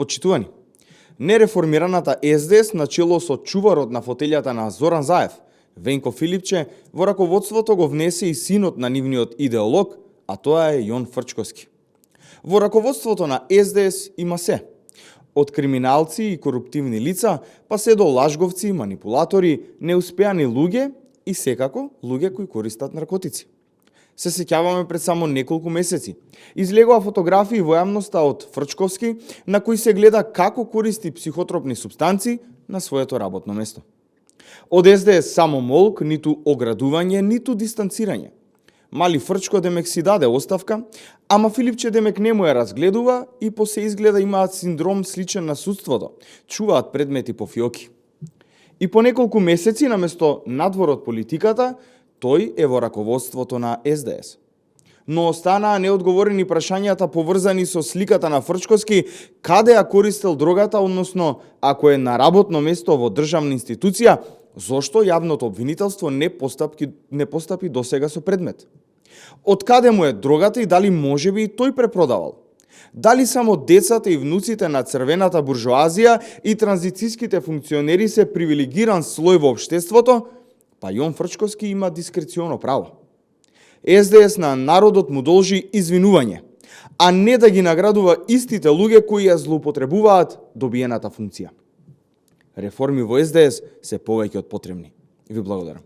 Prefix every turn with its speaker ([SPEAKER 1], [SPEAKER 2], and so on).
[SPEAKER 1] Почитувани, нереформираната СДС начело со чуварот на фотелјата на Зоран Заев, Венко Филипче, во раководството го внесе и синот на нивниот идеолог, а тоа е Јон Фрчковски. Во раководството на СДС има се. Од криминалци и коруптивни лица, па се до лажговци, манипулатори, неуспеани луѓе и секако луѓе кои користат наркотици. Се сеќаваме пред само неколку месеци. Излегува фотографии во јавноста од Фрчковски, на кои се гледа како користи психотропни супстанци на своето работно место. Од СДС само молк, ниту оградување, ниту дистанцирање. Мали Фрчко демек си даде оставка, ама Филипче демек не му ја разгледува и по се изгледа имаат синдром сличен на судството, чуваат предмети по фиоки. И по неколку месеци, наместо надвор од политиката, тој е во раководството на СДС. Но останаа неодговорени прашањата поврзани со сликата на Фрчковски, каде ја користел дрогата, односно, ако е на работно место во државна институција, зошто јавното обвинителство не постапи досега со предмет? Од каде му е дрогата и дали можеби и тој препродавал? Дали само децата и внуците на црвената буржоазија и транзицијските функционери се привилегиран слој во општеството, па Јон Фрчковски има дискреционо право. СДС на народот му должи извинување, а не да ги наградува истите луѓе кои ја злоупотребуваат добиената функција. Реформи во СДС се повеќе од потребни. Ви благодарам.